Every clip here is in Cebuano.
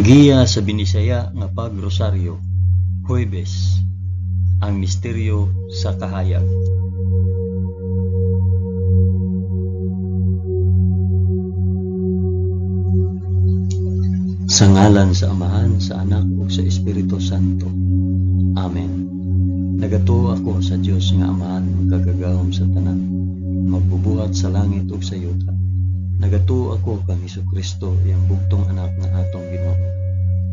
Ang giya sa Binisaya nga pagrosaryo, Huwebes, ang misteryo sa kahayag. Sa ngalan sa Amahan, sa Anak ug sa Espiritu Santo. Amen. Nagatuo ako sa Dios nga Amahan, makagagahom sa tanan, magbubuhat sa langit ug sa yuta. Nagatuo ako kang Hesukristo, iyang bugtong anak nga atong Ginoo.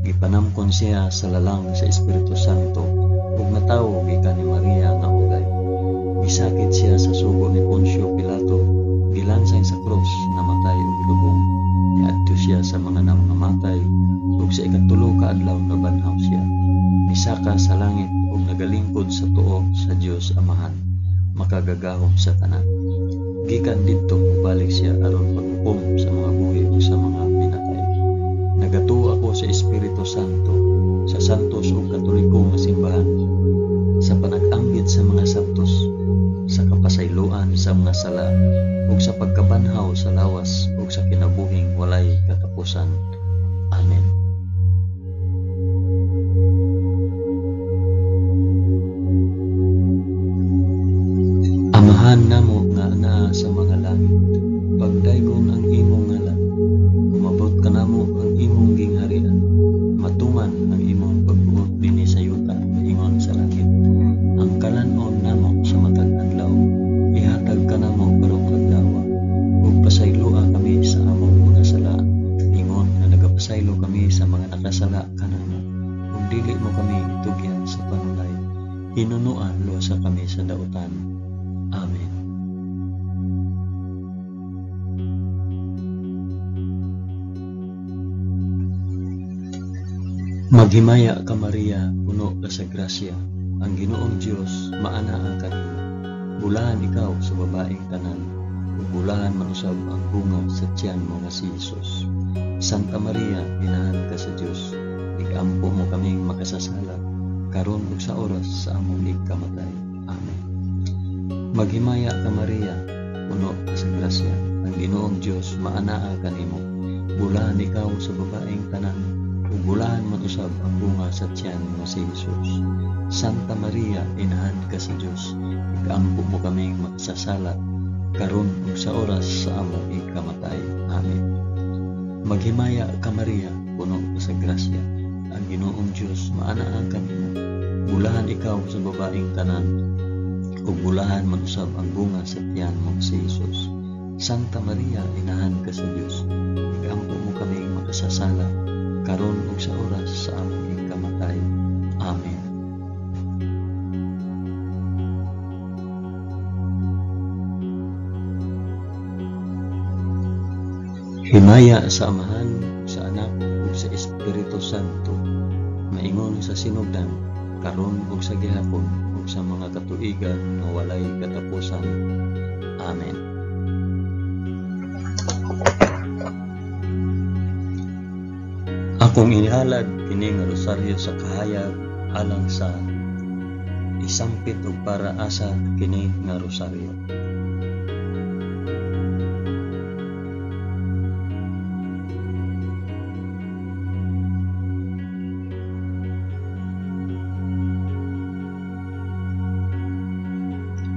Gipanamkon siya sa lalang sa Espiritu Santo ug natawo gikan ni Maria nga ugay. Gisakit siya sa sugo ni Poncio Pilato, gilansang sa krus, namatay ug gilubong. Niadto siya sa mga nangamatay ug sa ikatulo ka adlaw nabanhaw siya. Misaka sa langit ug nagalingkod sa tuo sa Dios Amahan, makagagahom sa tanan. Gikan didto mobalik siya aron paghukom sa mga buhi ug sa mga pinatay. Nagatuo ako sa Espiritu Santo, sa santos ug katoliko nga simbahan, sa panag-ambit sa mga santos, sa kapasayloan sa mga sala, ug sa pagkabanhaw sa lawas ug sa kinabuhing walay katapusan. Amen. Amahan namo nga naa sa mga langit, pagdaygon ang imong ngalan, umabot kanamo ang imong gingharian, matuman ang imong pagbuot dinhi sa yuta ingon sa langit. Ang kalan-on namo sa matag adlaw, ihatag kanamo karong adlaw, ug pasayloa kami sa among mga sala, ingon nga nagapasaylo kami sa mga nakasala kanamo, ug dili mo kami itugyan sa panulay, hinunoa luwasa kami sa dautan. Amen. Maghimaya ka Maria, puno ka sa grasya, ang Ginoong Dios maanaa kanimo. Bulahan ikaw sa babaeng tanan, ug bulahan man usab ang bunga sa tiyan mo nga si Jesus. Santa Maria, inahan ka sa Dios, igampo mo kaming makasasala, karon ug sa oras sa among ikamatay. Amen. Maghimaya ka Maria, puno ka sa grasya, ang Ginoong Dios maanaa kanimo. Bulahan ikaw sa babaeng tanan, ug bulahan man usab ang bunga sa tiyan mo si Jesus. Santa Maria, inahan ka sa Dios, ikampo mo kaming makasasala, karon ug sa oras sa among ikamatay. Amen. Maghimaya ka Maria, puno ka sa grasya, ang Ginoong Dios maanaa kanimo. Bulahan ikaw sa babaeng tanan, ug bulahan man usab ang bunga sa tiyan mo si Jesus. Santa Maria, inahan ka sa Dios, ikampo mo kaming makasasala, karon ug sa oras sa among ikamatay. Amen. Himaya sa Amahan, sa Anak ug sa Espiritu Santo, maingon sa sinugdan, karon ug sa gihapon, ug sa mga katuigan nga walay katapusan. Amen. Akong inihalad kini nga rosaryo sa kahayag alang sa isampit ug para asa kini nga rosaryo.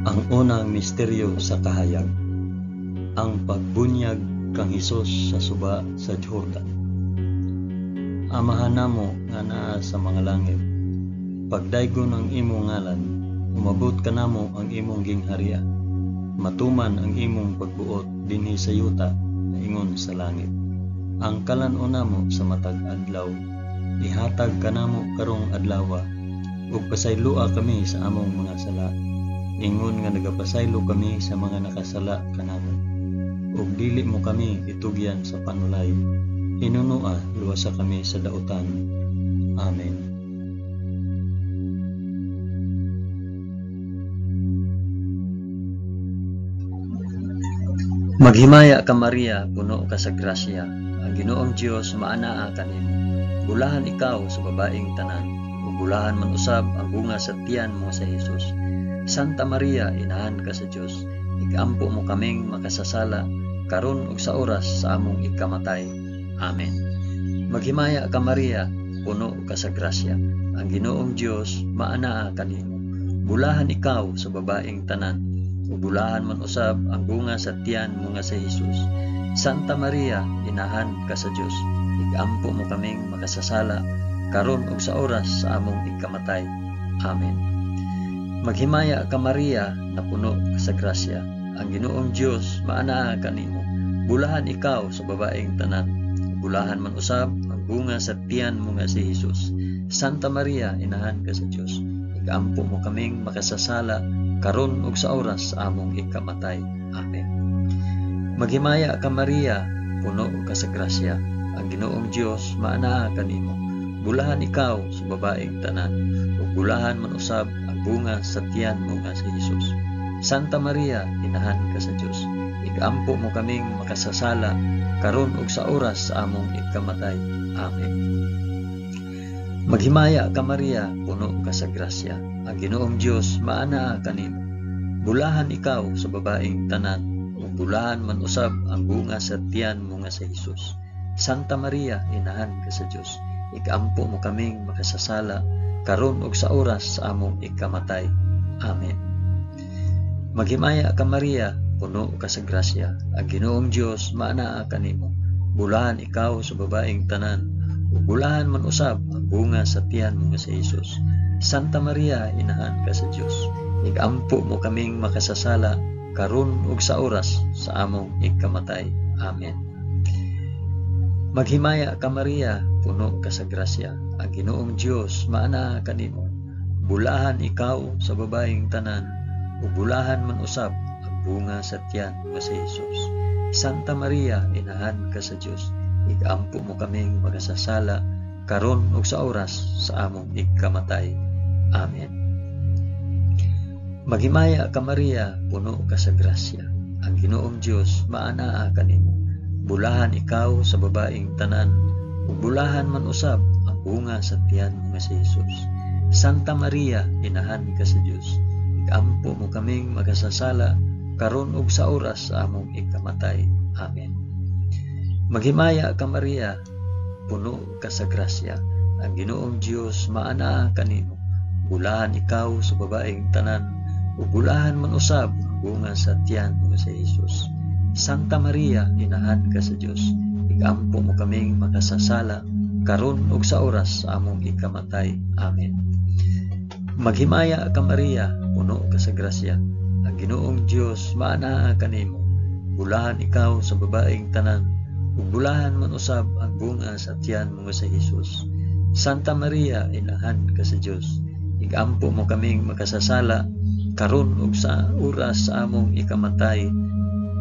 Ang unang misteryo sa kahayag, ang pagbunyag kang Hesus sa suba sa Jordan. Amahan namo nga naa sa mga langit, pagdaygon ang imong ngalan, umabot kanamo ang imong gingharian, matuman ang imong pagbuot dinhi sa yuta ingon sa langit. Ang kalan-on namo sa matag adlaw, ihatag kanamo karong adlawa, ug pasayloa kami sa among mga sala, ingon nga nagapasaylo kami sa mga nakasala kanamo, ug dili mo kami itugyan sa panulay, hinunoa luwasa kami sa dautan. Amen. Maghimaya ka Maria, puno ka sa grasya, ang Ginoong Dios maanaa kanimo. Bulahan ikaw sa babaeng tanan, ug bulahan man usab ang bunga sa tiyan mo sa Jesus. Santa Maria, inahan ka sa Dios, ikampo mo kaming makasasala, karon ug sa oras sa among ikamatay. Amen. Maghimaya ka Maria, puno ka sa grasya. Ang Ginoong Dios maanaa kanimo. Bulahan ikaw sa babaeng tanan, ug bulahan man usab ang bunga sa tiyan mo nga si Jesus. Santa Maria, inahan ka sa Dios, igampo mo kaming makasasala karon ug sa oras sa among ikamatay. Amen. Maghimaya ka Maria, napuno ka sa grasya. Ang Ginoong Dios maanaa kanimo. Bulahan ikaw sa babaeng tanan, bulahan man usab ang bunga sa tiyan mo nga si Jesus. Santa Maria, inahan ka sa Dios, igampo mo kaming makasasala karon ug sa oras sa among ikamatay. Amen. Maghimaya ka Maria, puno ka sa grasya. Ang Ginoong Dios maanaa kanimo. Bulahan ikaw sa babaeng tanan, ug bulahan man usab ang bunga sa tiyan mo nga si Jesus. Santa Maria, inahan ka sa Dios, igampo mo kaming makasasala karon ug sa oras sa among ikamatay. Amen. Maghimaya ka Maria, puno ka sa grasya. Ang Ginoong Dios maanaa kanimo. Bulahan ikaw sa babaeng tanan, ug bulahan man usab ang bunga sa tiyan mo nga si Jesus. Santa Maria, inahan ka sa Dios, igampo mo kaming makasasala karon ug sa oras sa among ikamatay. Amen. Maghimaya ka Maria, puno ka sa grasya. Ang Ginoong Dios maanaa kanimo. Bulahan ikaw sa babaeng tanan, ug bulahan man usab ang bunga sa tiyan mo nga si Jesus. Santa Maria, inahan ka sa Dios, igampo mo kaming makasasala karon ug sa oras sa among ikamatay. Amen. Maghimaya ka Maria, puno ka sa grasya. Ang Ginoong Dios maanaa kanimo. Bulahan ikaw sa babaeng tanan, ug bulahan man usab ang bunga sa tiyan mo si Jesus. Santa Maria, inahan ka sa Dios, igampo mo kaming makasasala karon ug sa oras sa among ikamatay. Amen. Maghimaya ka Maria, puno ka sa grasya. Ang Ginoong Dios maanaa kanimo. Bulahan ikaw sa babaeng tanan, ug bulahan man usab ang bunga sa tiyan mo nga si Jesus. Santa Maria, inahan ka sa Dios, igampo mo kaming makasasala karon ug sa oras sa among ikamatay. Amen. Maghimaya ka Maria, puno ka sa grasya. Ang Ginoong Dios maanaa kanimo. Bulahan ikaw sa babaeng tanan, ug bulahan man usab ang bunga sa tiyan mo nga si Jesus. Santa Maria, inahan ka sa Dios, igampo mo kaming makasasala karon ug sa oras sa among ikamatay. Amen. Maghimaya ka Maria, puno ka sa grasya. Ang Ginoong Dios maanaa kanimo. Bulahan ikaw sa babaeng tanan, ug bulahan man usab ang bunga sa tiyan mo nga si Jesus. Santa Maria, inahan ka sa Dios, igampo mo kaming makasasala karon ug sa oras sa among ikamatay.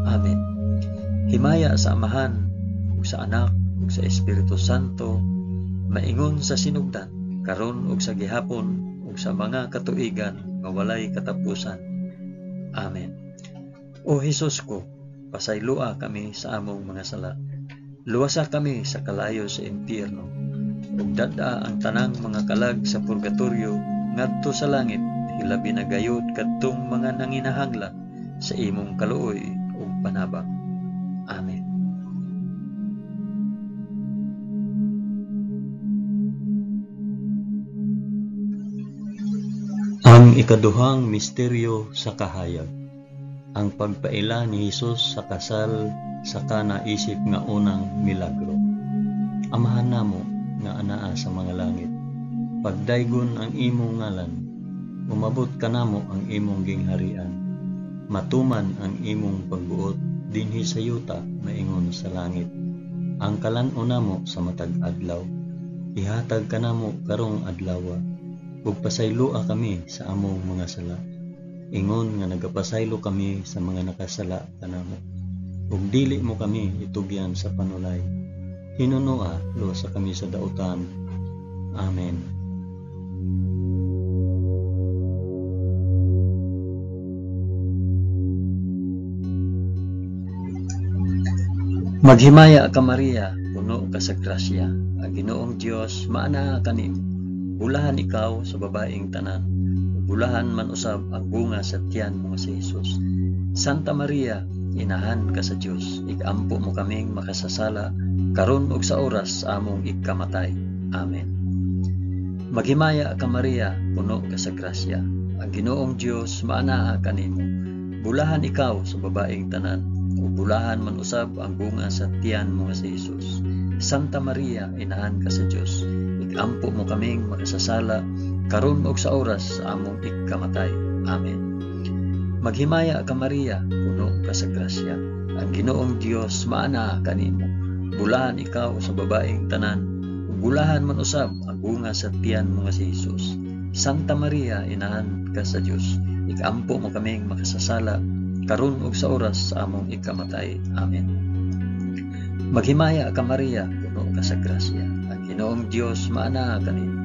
Amen. Himaya sa Amahan ug sa Anak ug sa Espiritu Santo, maingon sa sinugdan, karon ug sa gihapon ug sa mga katuigan nga walay katapusan. Amen. O Hesus ko, pasayloa kami sa among mga sala. Luwasa kami sa kalayo sa impyerno. Ug dad-a ang tanang mga kalag sa purgatorio ngadto sa langit, hilabi na gayud kadtong mga nanginahanglan sa imong kaluoy ug panabang. Amen. Ang ikaduhang misteryo sa kahayag, ang pagpaila ni Hesus sa kasal sa Kana isip nga unang milagro. Amahan namo nga anaa sa mga langit, pagdaygon ang imong ngalan, umabot kanamo ang imong gingharian, matuman ang imong pagbuot dinhi sa yuta maingon sa langit. Ang kalan-on namo sa matag adlaw, ihatag kanamo karong adlawa, ug pasayloa kami sa among mga sala, ingon nga nagapasaylo kami sa mga nakasala kanamo. Ug dili mo kami itugyan sa panulay, hinunoa luwasa kami sa dautan. Amen. Maghimaya ka Maria, puno ka sa grasya. Ang Ginoong Dios maanaa kanimo. Bulahan ikaw sa babaeng tanan, ug bulahan man usab ang bunga sa tiyan mo nga si Hesus. Santa Maria, Inahan ka sa Dios, igampo mo kaming makasasala karon ug sa oras sa among ikamatay. Amen. Maghimaya ka Maria, puno ka sa grasya. Ang Ginoong Dios maanaa kanimo. Bulahan ikaw sa babaeng tanan, ug bulahan man usab ang bunga sa tiyan mo nga si Jesus. Santa Maria, inahan ka sa Dios, igampo mo kaming makasasala karon ug sa oras sa among ikamatay. Amen. Maghimaya ka Maria, puno ka sa grasya. Ang Ginoong Dios maanaa kanimo. Bulahan ikaw sa babaeng tanan, ug bulahan man usab ang bunga sa tiyan mo nga si Jesus. Santa Maria, inahan ka sa Dios, ikampo mo kaming makasasala karon ug sa oras sa among ikamatay. Amen. Maghimaya ka Maria, puno ka sa grasya. Ang Ginoong Dios maanaa kanimo.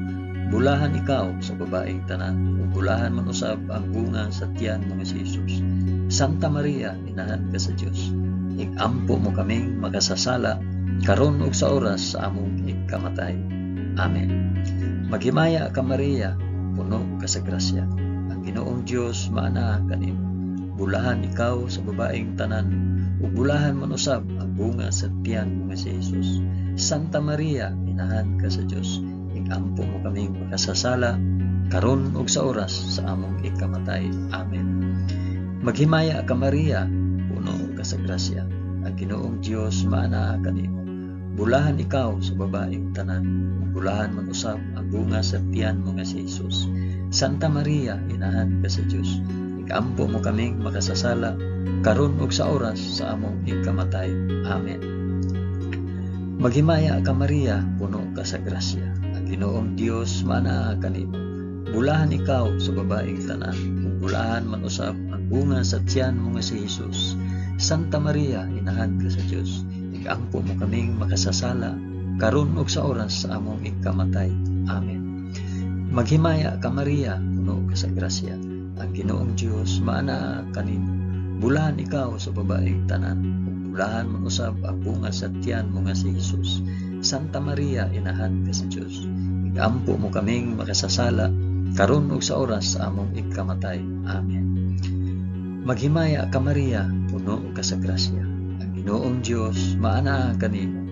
Bulahan ikaw sa babaeng tanan, ug bulahan man usab ang bunga sa tiyan mo nga si Jesus. Santa Maria, inahan ka sa Dios, igampo mo kaming makasasala karon ug sa oras sa among ikamatay. Amen. Maghimaya ka Maria, puno ka sa grasya. Ang Ginoong Dios maanaa kanimo. Bulahan ikaw sa babaeng tanan, ug bulahan man usab ang bunga sa tiyan mo nga si Jesus. Santa Maria, inahan ka sa Dios, igampo mo kaming makasasala karon ug sa oras sa among ikamatay. Amen. Maghimaya ka Maria, puno ka sa grasya. Ang Ginoong Dios maanaa kanimo. Bulahan ikaw sa babaeng tanan, ug bulahan man usab ang bunga sa tiyan mo nga si Jesus. Santa Maria, inahan ka sa Dios, igampo mo kaming makasasala karon ug sa oras sa among ikamatay. Amen. Maghimaya ka Maria, puno ka sa grasya. Ang Ginoong Dios maanaa kanimo. Bulahan ikaw sa babaeng tanan, ug bulahan man usab ang bunga sa tiyan mo nga si Jesus. Santa Maria, inahan ka sa Dios, igampo mo kaming makasasala karon ug sa oras sa among ikamatay. Amen. Maghimaya ka Maria, puno ka sa grasya. Ang Ginoong Dios maanaa kanimo. Bulahan ikaw sa babaeng tanan, ug bulahan man usab ang bunga sa tiyan mo nga si Jesus. Santa Maria, inahan ka sa Dios, igampo mo kaming makasasala karon ug sa oras sa among ikamatay. Amen. Maghimaya ka Maria, puno ka sa grasya. Ang Ginoong Dios maanaa kanimo.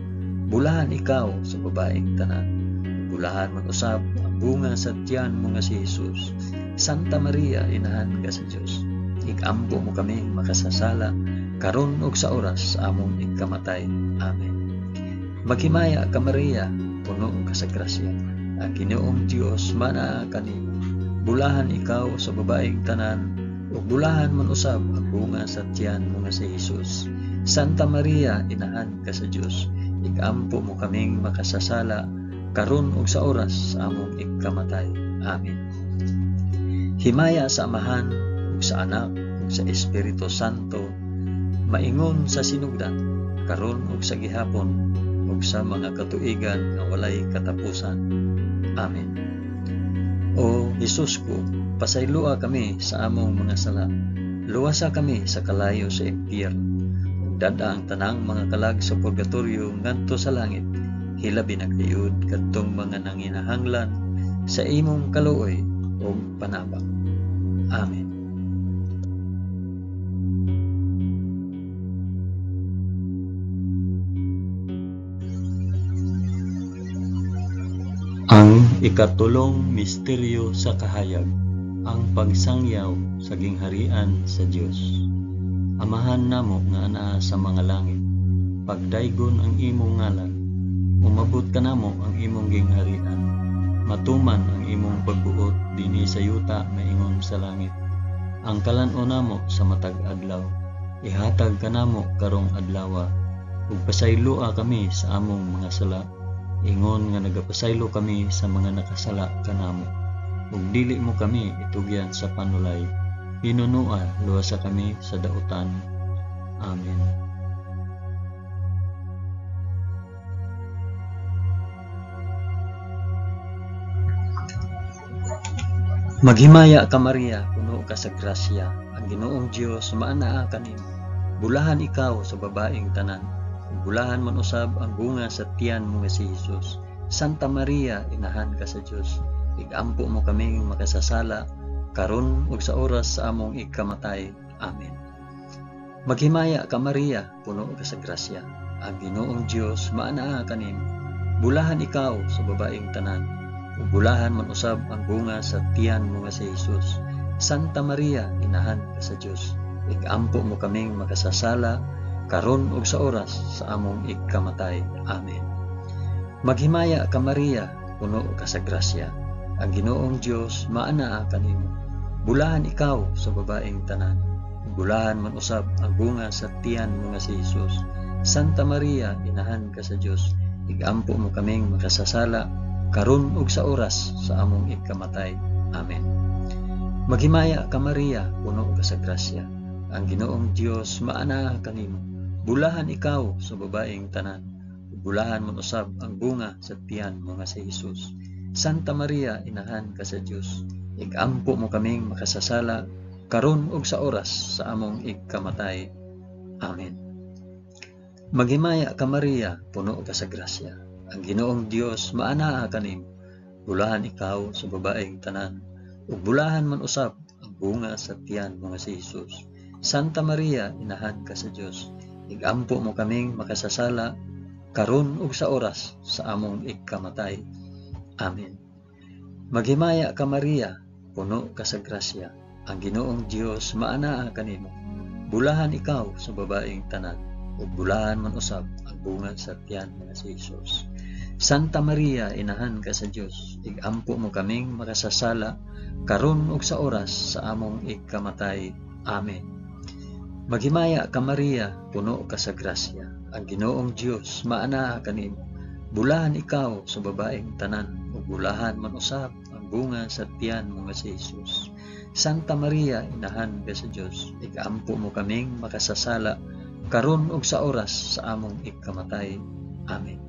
Bulahan ikaw sa babaeng tanan, ug bulahan man usab ang bunga sa tiyan mo nga si Jesus. Santa Maria, inahan ka sa Dios, igampo mo kaming makasasala karon ug sa oras sa among ikamatay. Amen. Maghimaya ka Maria, puno ka sa grasya. Ang Ginoong Dios maanaa kanimo. Bulahan ikaw sa babaeng tanan, ug bulahan man usab ang bunga sa tiyan mo nga si Jesus. Santa Maria, inahan ka sa Dios, igampo mo kaming makasasala karon ug sa oras sa among ikamatay. Amen. Himaya sa Amahan ug sa Anak ug sa Espiritu Santo, maingon sa sinugdan, karon ug sa gihapon, ug sa mga katuigan nga walay katapusan. Amen. O Hesus ko, pasayloa kami sa among mga sala. Luwasa kami sa kalayo sa impyerno. Ug dad-a ang tanang mga kalag sa purgatorio ngadto sa langit. Hilabi na gayud kadtong mga nanginahanglan sa imong kaluoy ug panabang. Amen. Ang ikatulong misteryo sa kahayag, ang pagsangyaw sa gingharian sa Dios. Amahan namo nga anaa sa mga langit, pagdaygon ang imong ngalan, umabot kanamo ang imong gingharian, matuman ang imong pagbuot dinhi sa yuta maingon sa langit. Ang kalan-on namo sa matag adlaw, ihatag kanamo karong adlawa, ug pasayloa kami sa among mga sala, ingon nga nagapasaylo kami sa mga nakasala kanamo. Ug dili mo kami itugyan sa panulay, hinunoa luwasa kami sa dautan. Amen. Maghimaya ka Maria, puno ka sa grasya. Ang Ginoong Dios maanaa kanimo. Bulahan ikaw sa babaeng tanan, bulahan man usab ang bunga sa tiyan mo nga si Jesus. Santa Maria, inahan ka sa Dios, igampo mo kaming makasasala karon ug sa oras sa among ikamatay. Amen. Maghimaya ka Maria, puno ka sa grasya. Ang Ginoong Dios maanaa kanimo. Bulahan ikaw sa babaeng tanan, ug bulahan man usab ang bunga sa tiyan mo nga si Jesus. Santa Maria, inahan ka sa Dios, igampo mo kaming makasasala karon ug sa oras sa among igkamatay. Amen. Maghimaya ka Maria, puno ka sa grasya. Ang Ginoong Dios maanaa kanimo. Bulahan ikaw sa babaeng tanan, ug bulahan man usab ang bunga sa tiyan mo nga si Jesus. Santa Maria, inahan ka sa Dios, igampo mo kaming makasasala karon ug sa oras sa among igkamatay. Amen. Maghimaya ka Maria, puno ka sa grasya. Ang Ginoong Dios maanaa kanimo. Bulahan ikaw sa babaeng tanan, ug bulahan man usab ang bunga sa tiyan mo nga si Jesus. Santa Maria, inahan ka sa Dios, igampo mo kaming makasasala karon ug sa oras sa among igkamatay. Amen. Maghimaya ka Maria, puno ka sa grasya. Ang Ginoong Dios maanaa kanimo. Bulahan ikaw sa babaeng tanan, ug bulahan man usab ang bunga sa tiyan mo nga si Jesus. Santa Maria, inahan ka sa Dios, igampo mo kaming makasasala karon ug sa oras sa among igkamatay. Amen. Maghimaya ka Maria, puno ka sa grasya. Ang Ginoong Dios maanaa kanimo. Bulahan ikaw sa babaeng tanan, ug bulahan man usab ang bunga sa tiyan mo nga si Jesus. Santa Maria, inahan ka sa Dios, igampo mo kaming makasasala karon ug sa oras sa among igkamatay. Amen. Maghimaya ka Maria, puno ka sa grasya. Ang Ginoong Dios maanaa kanimo. Bulahan ikaw sa babaeng tanan, ug bulahan man usab ang bunga sa tiyan mo nga si Jesus. Santa Maria, inahan ka sa Dios, igampo mo kaming makasasala karon ug sa oras sa among igkamatay. Amen.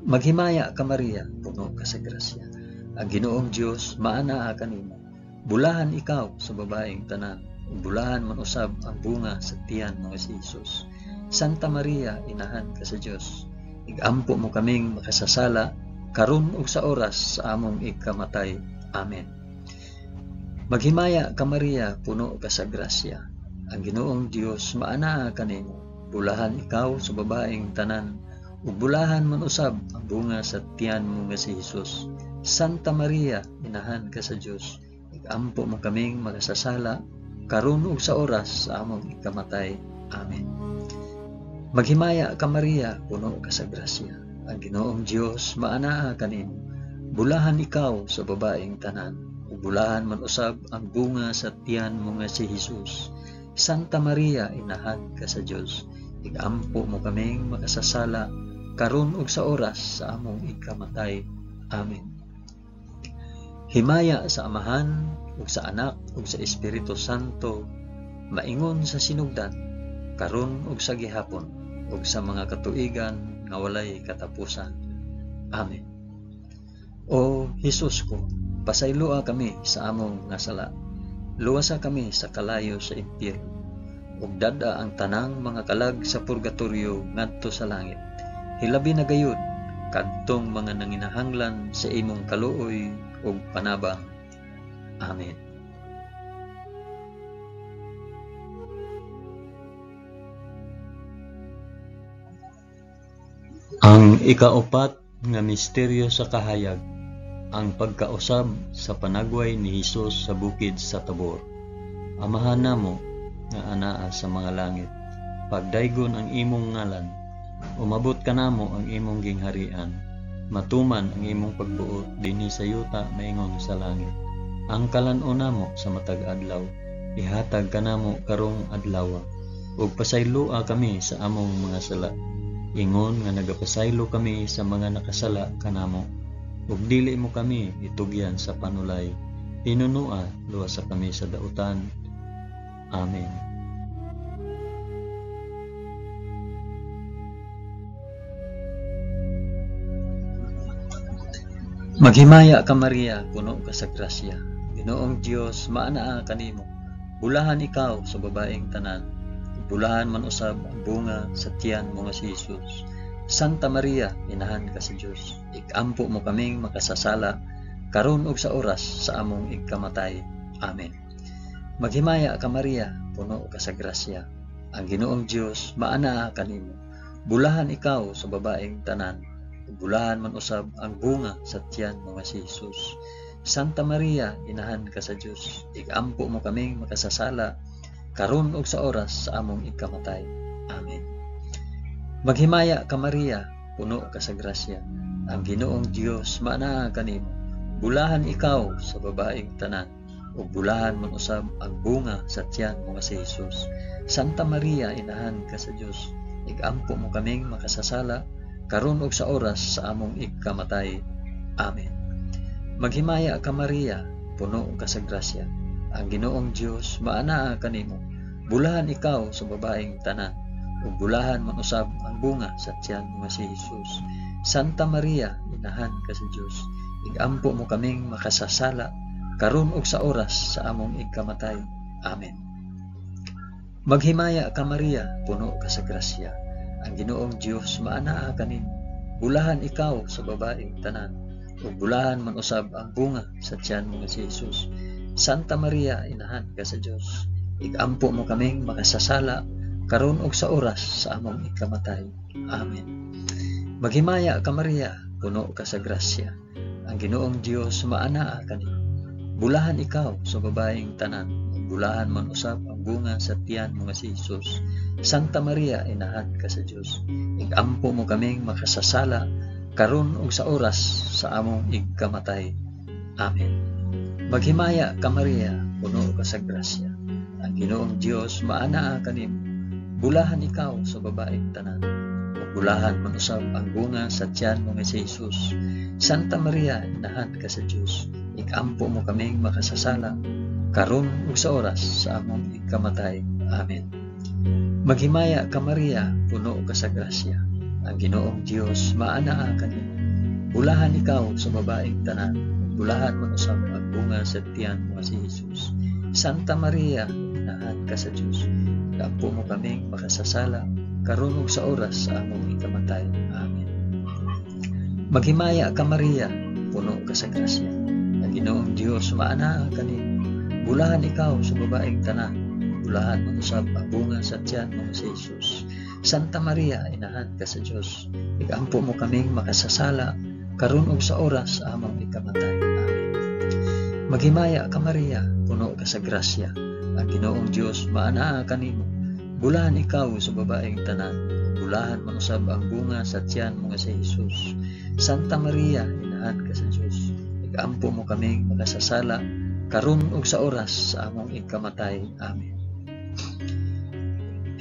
Maghimaya ka Maria, puno ka sa grasya. Ang Ginoong Dios maanaa kanimo. Bulahan ikaw sa babaeng tanan, ug bulahan man usab ang bunga sa tiyan mo nga si Jesus. Santa Maria, inahan ka sa Dios, igampo mo kaming makasasala karon ug sa oras sa among igkamatay. Amen. Maghimaya ka Maria, puno ka sa grasya. Ang Ginoong Dios maanaa kanimo. Bulahan ikaw sa babaeng tanan, ug bulahan man usab ang bunga sa tiyan mo nga si Jesus. Santa Maria, inahan ka sa Dios, igampo mo kaming makasasala karon ug sa oras sa among ikamatay. Amen. Maghimaya ka Maria, puno ka sa grasya. Ang Ginoong Dios maanaa kanimo. Bulahan ikaw sa babaeng tanan, ug bulahan man usab ang bunga sa tiyan mo nga si Jesus. Santa Maria, inahan ka sa Dios, igampo mo kaming makasasala karon ug sa oras sa among ikamatay. Amen. Himaya sa Amahan ug sa Anak ug sa Espiritu Santo, maingon sa sinugdan, karon ug sa gihapon, ug sa mga katuigan nga walay katapusan. Amen. O Hesus ko, pasayloa kami sa among nga sala. Luwasa kami sa kalayo sa impyerno, ug dad-a ang tanang mga kalag sa purgatorio ngadto sa langit. Hilabi na gayud kadtong mga nanginahanglan sa imong kaluoy ug panabang. Amen. Ang ikaupat nga misteryo sa kahayag, ang pagkausab sa panagway ni Hesus sa bukid sa Tabor. Amahan namo nga anaa sa mga langit, pagdaygon ang imong ngalan, umabot kanamo ang imong gingharian, matuman ang imong pagbuot dinhi sa yuta maingon sa langit. Ang kalan-on namo sa matag adlaw, ihatag kanamo karong adlaw, ug pasayloa kami sa among mga sala, ingon nga nagapasaylo kami sa mga nakasala kanamo, ug dili mo kami itugyan sa panulay, hinunua luwasa kami sa dautan. Amen. Maghimaya ka Maria, puno ka sa grasya. Ginoong Dios maanaa kanimo. Bulahan ikaw sa babaeng tanan, bulahan man usab ang bunga sa tiyan mo nga si Jesus. Santa Maria, inahan ka sa Dios, ikampo mo kaming makasasala karon ug sa oras sa among igkamatay. Amen. Maghimaya ka Maria, puno ka sa grasya. Ang Ginoong Dios maanaa kanimo. Bulahan ikaw sa babaeng tanan, ug bulahan man usab ang bunga sa tiyan mo nga si Jesus. Santa Maria, inahan ka sa Dios, igampo mo kaming makasasala karon ug sa oras sa among ikamatay. Amen. Maghimaya ka Maria, puno ka sa grasya. Ang Ginoong Dios maanaa kanimo. Bulahan ikaw sa babaeng tanan, ug bulahan man usab ang bunga sa tiyan mo nga si Jesus. Santa Maria, inahan ka sa Dios, igampo mo kaming makasasala karon ug sa oras sa among ikamatay. Amen. Maghimaya ka Maria, puno ka sa grasya. Ang Ginoong Dios maanaa kanimo. Bulahan ikaw sa babaeng tanan, ug bulahan man usab ang bunga sa tiyan mo nga si Jesus. Santa Maria, inahan ka sa Dios, igampo mo kaming makasasala karon ug sa oras sa among ikamatay. Amen. Maghimaya ka Maria, puno ka sa grasya. Ang Ginoong Dios maanaa kanimo. Bulahan ikaw sa babaeng tanan, ug bulahan man usab ang bunga sa tiyan mo nga si Jesus. Santa Maria, inahan ka sa Dios, igampo mo kaming makasasala karon ug sa oras sa among ikamatay. Amen. Maghimaya ka Maria, puno ka sa grasya. Ang Ginoong Dios maanaa kanimo. Bulahan ikaw sa babaeng tanan, ug bulahan man usab ang bunga sa tiyan mo nga si Jesus. Santa Maria, inahan ka sa Dios, igampo mo kaming makasasala karon ug sa oras sa among ikamatay. Amen. Maghimaya ka Maria, puno ka sa grasya. Ang Ginoong Dios maanaa kanimo. Bulahan ikaw sa babaeng tanan, ug bulahan man usab ang bunga sa tiyan mo nga si Jesus. Santa Maria, inahan ka sa Dios, igampo mo kaming makasasala karon ug sa oras sa among ikamatay. Amen. Maghimaya ka Maria, puno ka sa grasya. Ang Ginoong Dios maanaa kanimo. Bulahan ikaw sa babaeng tanan, ug bulahan man usab ang bunga sa tiyan mo nga si Jesus. Santa Maria, inahan ka sa Dios, igampo mo kaming makasasala karon ug sa oras sa among ikamatay. Amen. Maghimaya ka Maria, puno ka sa grasya. Ang Ginoong Dios maanaa kanimo. Bulahan ikaw sa babaeng tanan, bulahan man usab ang bunga sa tiyan mo nga si Jesus. Santa Maria, inahan ka sa Dios, igampo mo kaming makasasala karon ug sa oras sa among ikamatay. Amen. Maghimaya ka Maria, puno ka sa grasya. Ang Ginoong Dios maanaa kanimo. Bulahan ikaw sa babaeng tanan, bulahan man usab ang bunga sa tiyan mo nga si Jesus. Santa Maria, inahan ka sa Dios, igampo mo kaming makasasala karon ug sa oras sa among ikamatay. Amen.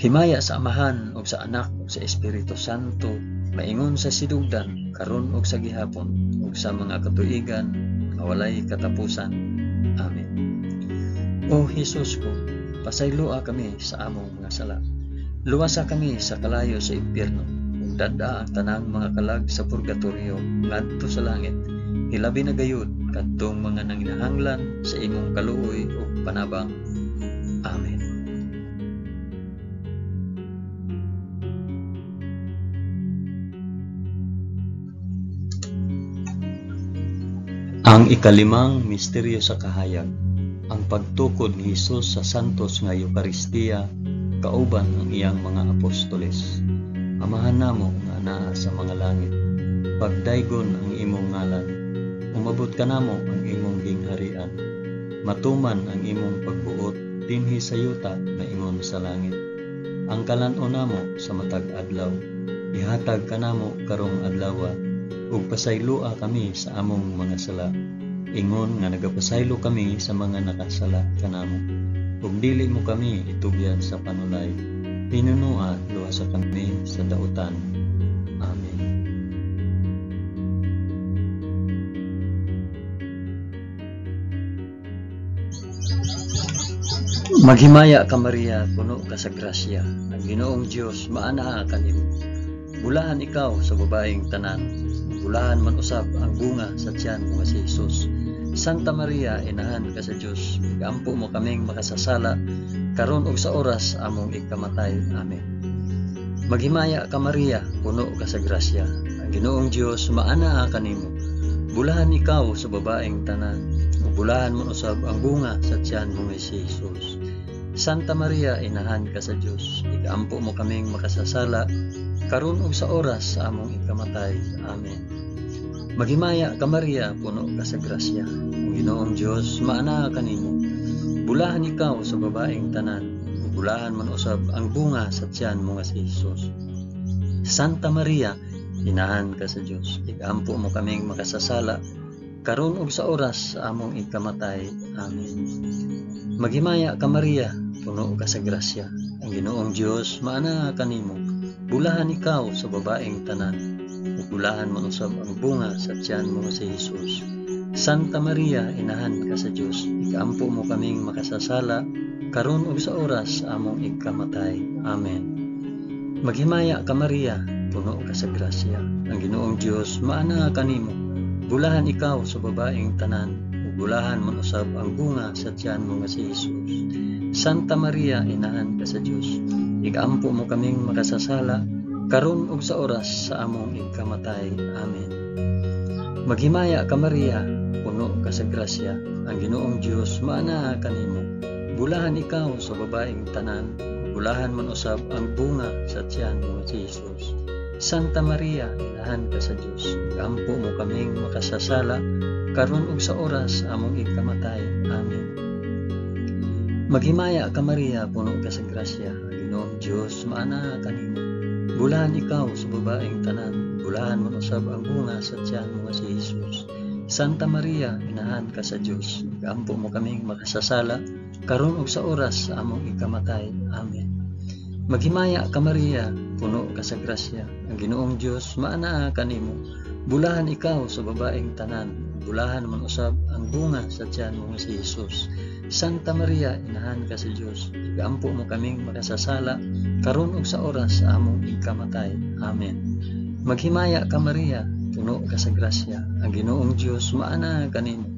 Himaya sa Amahan ug sa Anak ug sa Espiritu Santo, maingon sa sidugdan karon ug sa gihapon ug sa mga katuigan nga walay katapusan. Amen. O Hesus ko, pasayloa kami sa among mga sala. Luwasa kami sa kalayo sa impyerno ug dad-a ang tanang mga kalag sa purgatorio ngadto sa langit. Hilabi na gayud kadtong mga nanginahanglan sa imong kaluoy ug panabang. Amen. Ang ikalimang misteryo sa kahayag, ang pagtukod ni Hesus sa santos nga Eukaristiya kauban ang iyang mga apostoles. Amahan namo nga anaa sa mga langit, pagdaygon ang imong ngalan, umabot kanamo ang imong gingharian, matuman ang imong pagbuot dinhi sa yuta maingon sa langit. Ang kalan-on namo sa matag adlaw, ihatag kanamo karong adlawa, ug pasayloa kami sa among mga sala, ingon nga nagapasaylo kami sa mga nakasala kanamo. Ug dili mo kami itugyan sa panulay, hinunua luwasa kami sa dautan. Amen. Maghimaya ka Maria, puno ka sa grasya. Ang Ginoong Dios maanaa kanimo. Bulahan ikaw sa babaeng tanan, bulahan man usab ang bunga sa tiyan mo nga si Jesus. Santa Maria, inahan ka sa Dios, igampo mo kaming makasasala karon ug sa oras among ikamatay. Amen. Maghimaya ka Maria, puno ka sa grasya. Ang Ginoong Dios maanaa kanimo. Bulahan ikaw sa babaeng tanan, ug bulahan man usab ang bunga sa tiyan mo nga si Jesus. Santa Maria, inahan ka sa Dios, igaampo mo kaming makasasala, karon ug sa oras sa among ikamatay. Amen. Maghimaya ka Maria, puno ka sa grasya. Ang Ginoong Dios maanaa kanimo. Bulahan ikaw sa babaeng tanan, ug bulahan man usab ang bunga sa tiyan mo nga si Hesus. Santa Maria, inahan ka sa Dios, igaampo mo kaming makasasala, karon ug sa oras sa among ikamatay. Amen. Maghimaya ka Maria, puno ka sa grasya. Ang Ginoong Dios maanaa kanimo. Bulahan ikaw sa babaeng tanan, ug bulahan man usab ang bunga sa tiyan mo nga si Hesus. Santa Maria, inahan ka sa Dios, igaampo mo kaming makasasala, karon ug sa oras sa among ikamatay. Amen. Maghimaya ka Maria, puno ka sa grasya. Ang Ginoong Dios maanaa kanimo. Bulahan ikaw sa babaeng tanan, ug bulahan man usab ang bunga sa tiyan mo nga si Hesus. Santa Maria, inahan ka sa Dios, igaampo mo kaming makasasala, karon ug sa oras sa among ikamatay. Amen. Maghimaya ka Maria, puno ka sa grasya. Ang Ginoong Dios maanaa kanimo. Bulahan ikaw sa babaeng tanan, ug bulahan man usab ang bunga sa tiyan mo nga si Hesus. Santa Maria, inahan ka sa Dios, igaampo mo kaming makasasala, karon ug sa oras sa among ikamatay. Amen. Maghimaya ka Maria, puno ka sa grasya. Ang Ginoong Dios maanaa kanimo. Bulahan ikaw sa babaeng tanan, bulahan man usab ang bunga sa tiyan mo nga si Hesus. Santa Maria, inahan ka sa Dios, igaampo mo kaming makasasala, karon ug sa oras sa among ikamatay. Amen. Maghimaya ka Maria, puno ka sa grasya. Ang Ginoong Dios maanaa kanimo. Bulahan ikaw sa babaeng tanan, bulahan man usab ang bunga sa tiyan mo nga si Hesus. Santa Maria, inahan ka sa Dios, igaampo mo kaming makasasala, karon ug sa oras sa among ikamatay. Amen. Maghimaya ka Maria, puno ka sa grasya. Ang Ginoong Dios maanaa kanimo.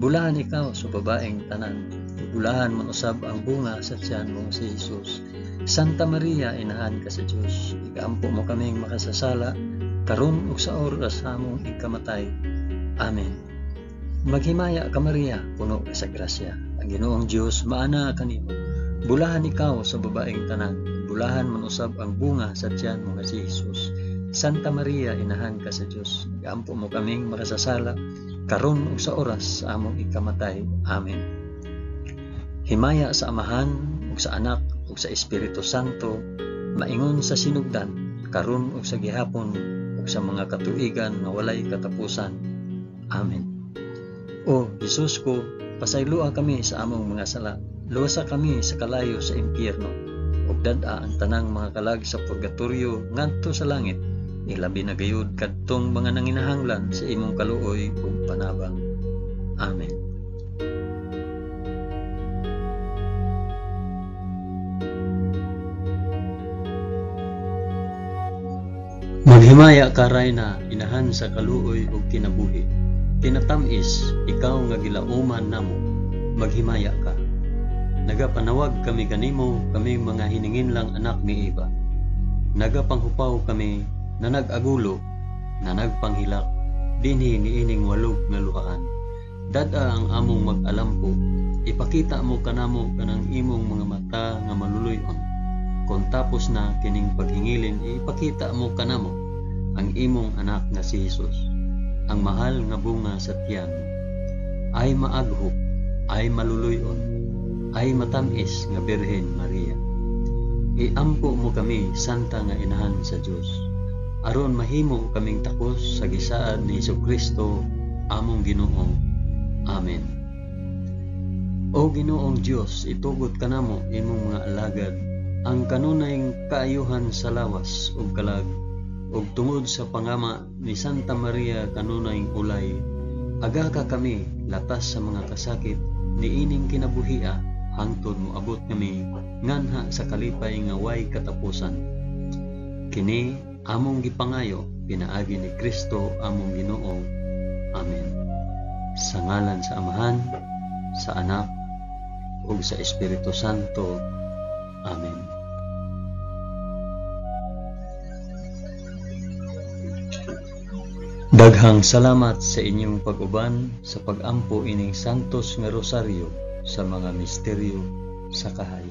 Bulahan ikaw sa babaeng tanan, bulahan man usab ang bunga sa tiyan mo nga si Hesus. Santa Maria, inahan ka sa Dios, igaampo mo kaming makasasala, karon ug sa oras sa among ikamatay. Amen. Maghimaya ka Maria, puno ka sa grasya. Ang Ginoong Dios maanaa kanimo. Bulahan ikaw sa babaeng tanan, bulahan man usab ang bunga sa tiyan mo nga si Hesus. Santa Maria, inahan ka sa Dios, igaampo mo kaming makasasala, karon ug sa oras sa among ikamatay. Amen. Himaya sa Amahan ug sa Anak ug sa Espiritu Santo, maingon sa sinugdan, karon ug sa gihapon ug sa mga katuigan nga walay katapusan. Amen. O Hesus ko, pasayloa kami sa among mga sala, luwasa kami sa kalayo sa impyerno, ug dad-a ang tanang mga kalag sa purgatorio ngadto sa langit, ilabi na gayud kadtong mga nanginahanglan sa imong kaluoy ug panabang. Amen. Maghimaya ka Rayna, inahan sa kaluoy ug kinabuhi. Kinatamis, ikaw nga gilauman namo, maghimaya ka. Nagapanawag kami kanimo, kami mga hininginlang anak ni Eva. Nagapanghupaw kami na nag-agulo, na nagpanghilak, dinhi niining walog nga luhaan. Dad-a ang among mag-alampo, ipakita mo kanamo kanang imong mga mata nga maluluy-on. Kon tapos na kining paghingilin, ipakita mo kanamo ang imong anak nga si Hesus, ang mahal nga bunga sa tiyan. Ay maaghop, ay maluluy-on, ay matamis nga Birhen Maria. Iampo mo kami, Santa nga Inahan sa Dios, aron mahimo kaming takos sa gisaad ni Hesukristo among Ginoo. Amen. O Ginoong Dios, itugot kanamo imong mga alagad ang kanunay kaayuhan sa lawas ug kalag, ug tungod sa pangama ni Santa Maria kanunay ulay, agaka kami latas sa mga kasakit niining kinabuhia hangtod moabot kami nganha sa kalipay nga way katapusan. Kini among gipangayo pinaagi ni Kristo among Ginoo. Amen. Sa ngalan sa Amahan, sa Anak, ug sa Espiritu Santo. Amen. Daghang salamat sa inyong pag-uban sa pag-ampo ining Santos nga Rosaryo sa mga misteryo sa kahayan.